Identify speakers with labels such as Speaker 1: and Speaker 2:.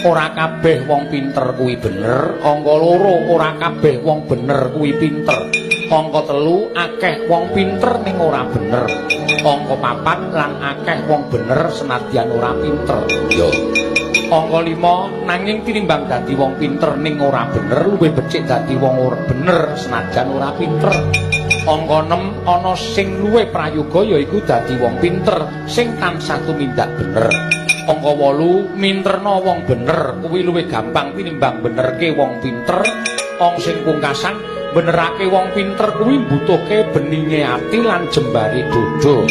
Speaker 1: Ora kabeh wong pinter kuwi bener. Angka 2, ora kabeh wong bener kuwi pinter. Angka 3, akeh wong pinter ning ora bener. Angka 4, lan akeh wong bener senadyan ora pinter. Yo. Angka 5, nanging tinimbang dadi wong pinter ning ora bener, luwih becik dadi wong ora bener senajan ora pinter. Angka 6, ana sing luwih prayoga yaiku dadi wong pinter sing tansah tumindak bener. Angka 8, minterna wong bener kuwi luwih gampang tinimbang benerke wong pinter. Angka sing pungkasan, benerake wong pinter kuwi mbutuhke beninge ati lan jembare dodo.